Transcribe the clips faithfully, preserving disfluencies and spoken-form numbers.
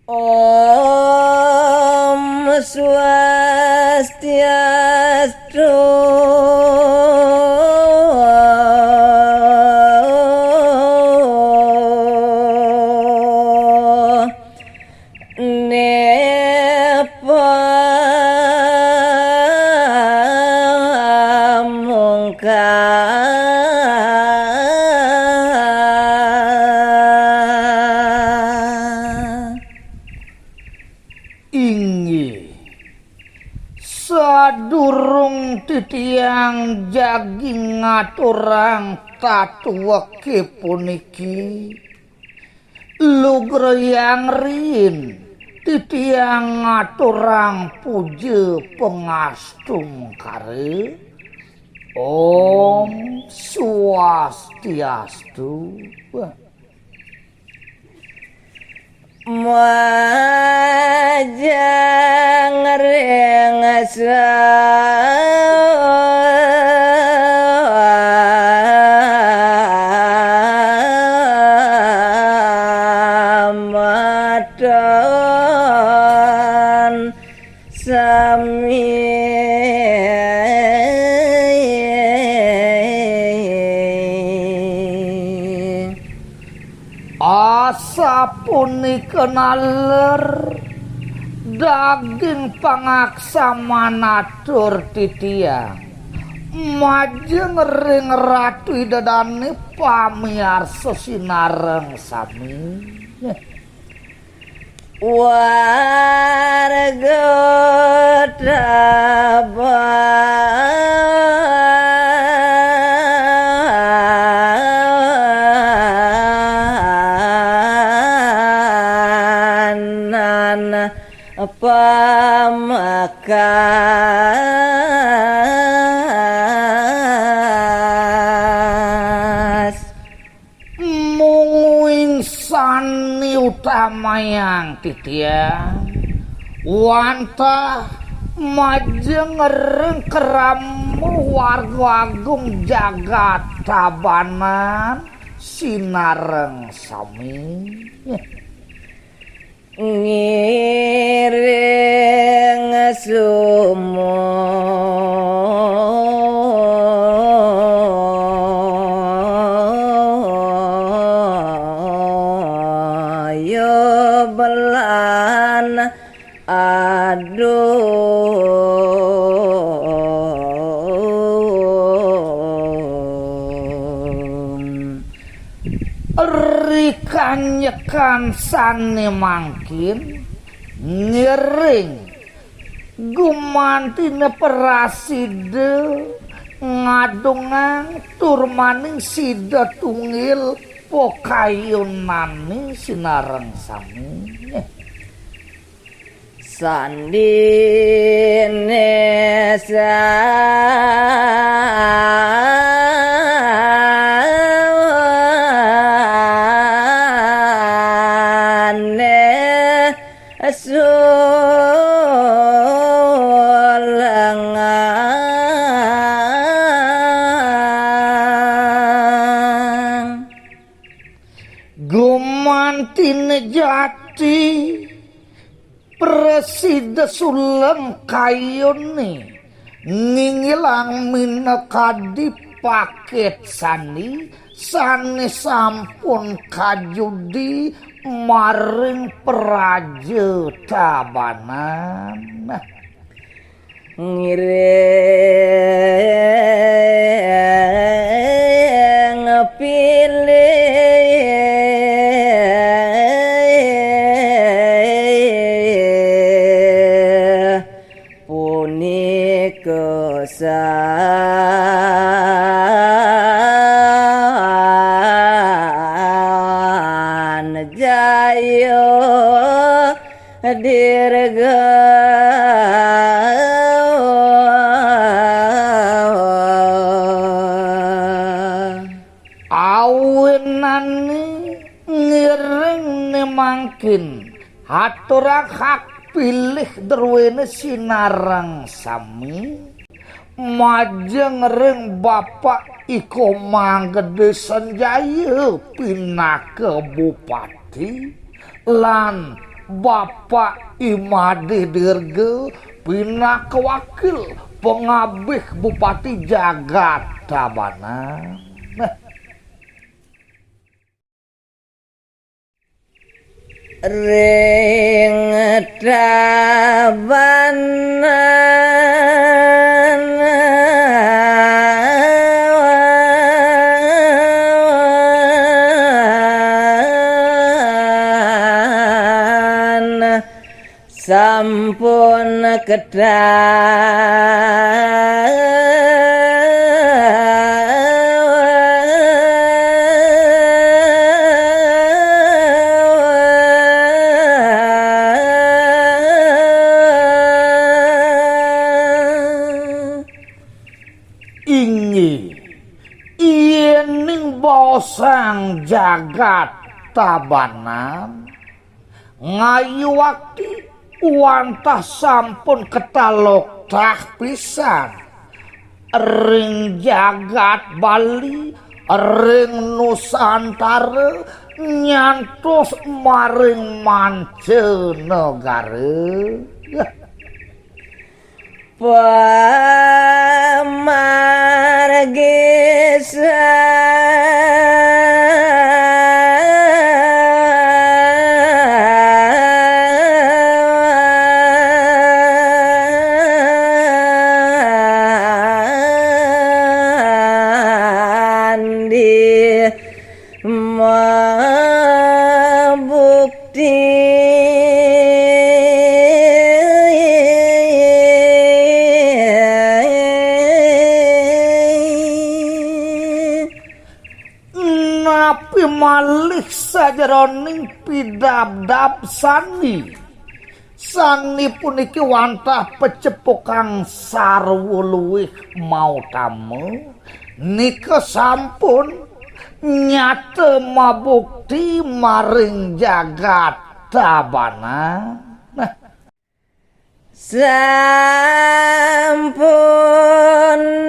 Om Swastiastu. Nipah mungkah. Inggih, sadurung titiang jagi ngaturang tatuweke puniki, lugrayang riin titiang ngaturang puja pangastungkara. Om Swastiastu. Majeng ring samaton sami. Asapunika naler daging pangaksaman atur titiang majeng ring Ratu Ida Dane pamiarsa sinareng sami. Warga Tabanan Pamekas. Mungguing sane utamayang titiang wantah majeng ring krama Warga Agung Jagat Tabanan sinareng sami. Ngiring sumaya belan adung. Rikanyekan sane mangkin ngiring gumantine prasida ngadungang turmaning sida tunggil pakayunane sinareng sami. Sandine sawane sulengang. Gumantine jati prasida suleng kayune nginggilang minakadi paket sandi sane sampun kajudi maring praja Tabanan. Ngiring pilih punika san jaya dirga. Awenane ngiring ne mangkin aturang hak pilih druene sinareng sami majeng ring Bapak Iko Manggede Sanjaya pinaka bupati lan Bapak I Madé Dirga pinaka wakil pangabih Bupati Jagat Tabanan. Nah, ring Tabanan sampun kedah. Inggih, yéning baosang jagat Tabanan, ngayuakti wantah sampun ketaloktah pisan ring jagat Bali, ring Nusantara, nyantos maring mancanegara. Yah. Pamargi sandi mabukti. Napi malih sajeroning pidabdab sandi? Sandi puniki wantah pacepukang sarwa luih mautama, nika sampun nyata mabukti maring jagat Tabanan. Nah, sampun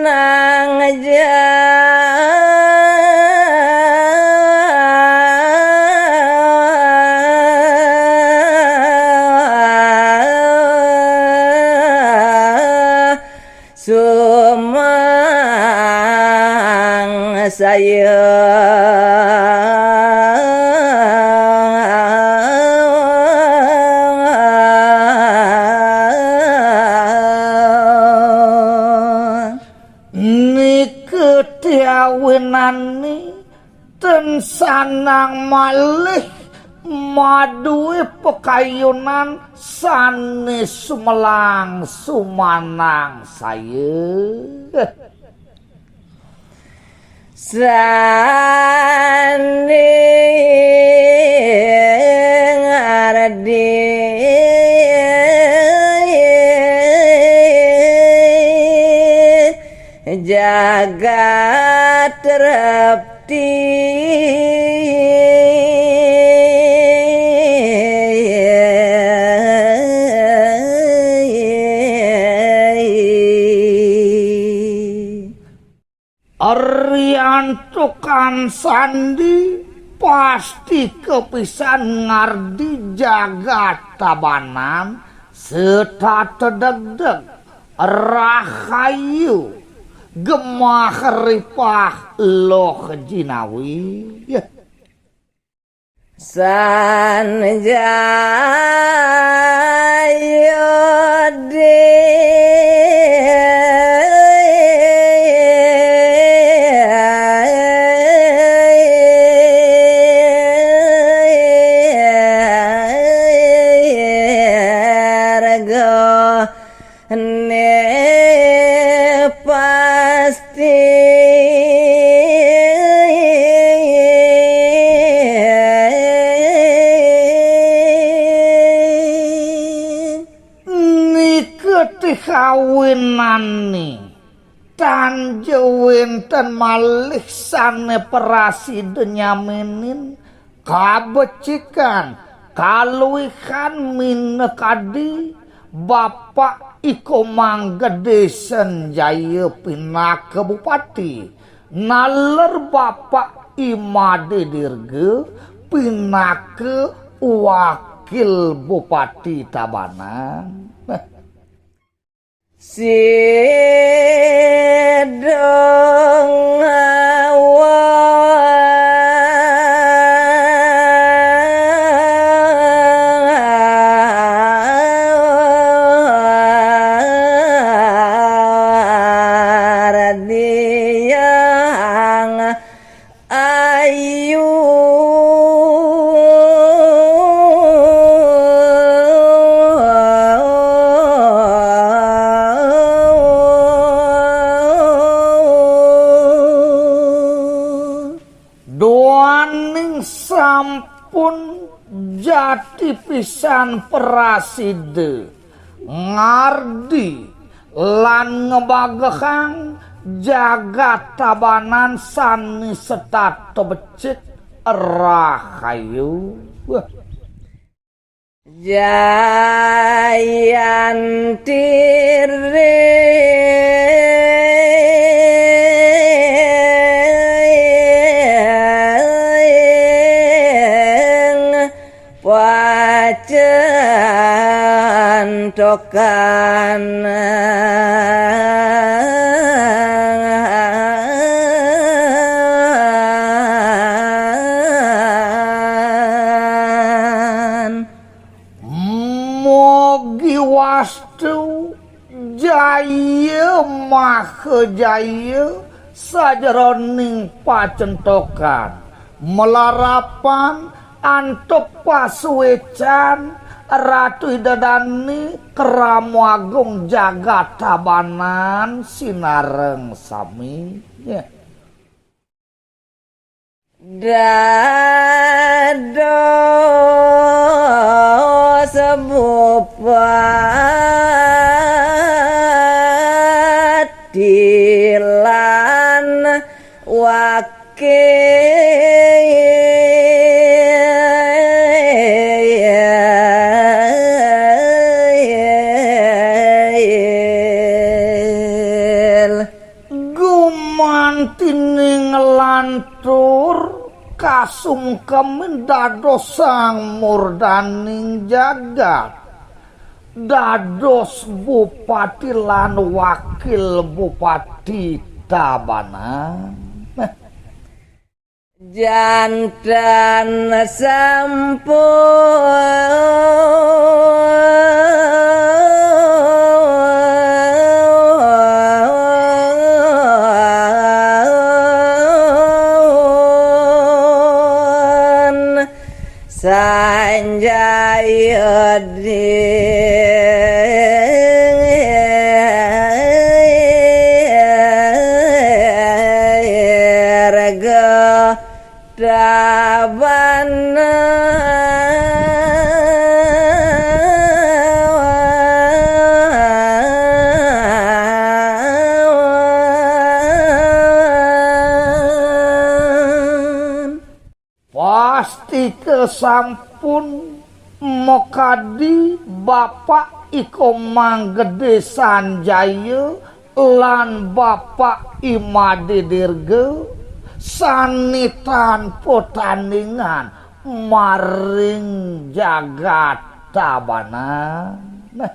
nang ja sumangsaya. Nika tiawinane ten sanang malih madué pakayunan sané sumelang sumanang saya. Sané ngardi jagat repti. Riantukan sandi pasti kapisan ngardi jagat Tabanan setata degdeg rahayu gemah ripah loh jinawi. Sanjaya di ne pasti. Nika ti kawinane, tan ja wenten malih sane prasida nyaminin kabecikan, kaluihan minakadi Bapak I Komang Gedé Sanjaya pinaka bupati, naler Bapak I Madé Dirga pinaka wakil Wakil Bupati Tabanan. Nah, duaning sampun jati pisan prasida ngardi lan ngebagehang jagat Tabanan sane setata becik rahayu. Wah. Mogi wastu jaya maha jaya sajeroning pacentokan, malarapan antuk pasuecan Ratu Ida Dane, Krama Agung jagat Tabanan sinareng sami. Ya. Dados bupati lan wakil. Gumantining lantur kasungkemin dados sang murdaning jagat, dados bupati lan wakil bupati Tabanan. Janten sampun Sanjaya dirga Tabanan. Pastika sampun makadi Bapak I Komang Gede Sanjaya lan Bapak I Made Dirga sane tanpa tandingan maring jagat Tabanan. Nah,